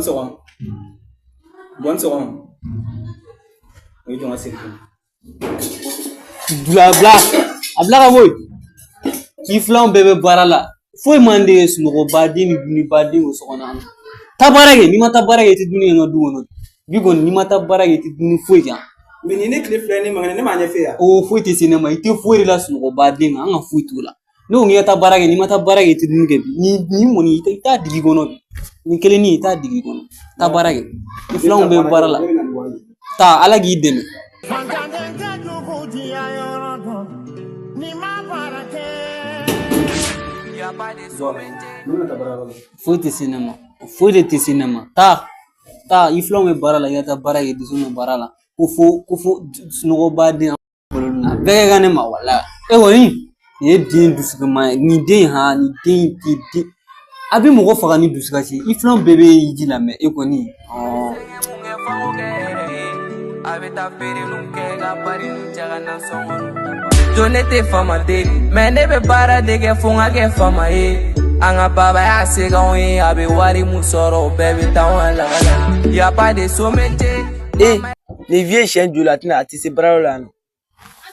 Sɔgɔma. Bonne sɔgɔma. O ye jɔn ka seli. Bila bila a bila ka bɔ yen. K'i filanw bɛɛ bɛ baara la, foyi man di ye. Sunɔgɔbaden ni dumunibaden o so kɔnɔ. Taa baara kɛ. N'i ma taa baara kɛ, i tɛ dumuni kɛ n ka du kɔnɔ bi kɔni. N'i ma taa baara kɛ, i tɛ dumuni foyi kɛ. Mais nin ne tile 2 ne ma, ne m'a ɲɛfɛ yan. O foyi tɛ se ne ma. I tɛ foyi de la. Sunɔgɔbaden kan, an ka foyi t'o la. Ne ko k'i ka taa baara kɛ. N'i ma taa baara kɛ, i tɛ dumuni kɛ bi. Nin kɔni, i t'a digi kɔnɔ bi. Nin kelennin, i t'a digi kɔnɔ. Taa baara kɛ, i filanw bɛ baara la. Ne bɛ na ni wari ye. Taa, Ala k'i dɛmɛ. Fantaden tɛ jugu diya yɔrɔ dɔn ni ma baara kɛ. Ne bɛna taa baarayɔrɔ la. Foyi tɛ se ne ma, foyi de tɛ se ne ma. Taa, taa, i filanw bɛ baara la, i ka taa baara kɛ. Dusu bɛ baara la. Ko fo sunɔgɔbaden a bɛɛ ka ne ma. Wala e kɔni, nin ye den dusukuma ye. Nin den in, han, nin den in tɛ den, a bɛ mɔgɔ faga ni dusukasi. I filanw bɛɛ bɛ ji la, mɛ e kɔni, ɔɔ. A bɛ taa feereliw kɛ ka bari cɛ ka nasɔngɔ jo. Ne tɛ faama deli, mɛ ne bɛ baara de kɛ fo n ka kɛ faama ye. An ka baba y'a se k'anw ye, a bɛ wari mun sɔrɔ, o bɛɛ bɛ taa anw la. Y a pas de sot métier. E, nin vieux siɲɛ joli a tɛna, a tɛ se baarayɔrɔ la yan nɔ.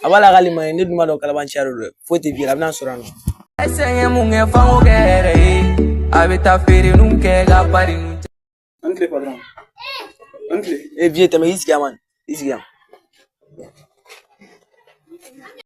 A b'a la k'ale ma ɲi. Ne dun b'a dɔn kalabanciya de don dɛ. Foyi tɛ vieux la, a bɛna sɔrɔ yan nɔ. A ye sɛgɛn mun kɛ f'an k'o kɛ yɛrɛ ye, a bɛ taa feereliw kɛ ka bari An tile, patron. An tile. E vieux, tɛmɛ, i sigi yan man, i sigi yan.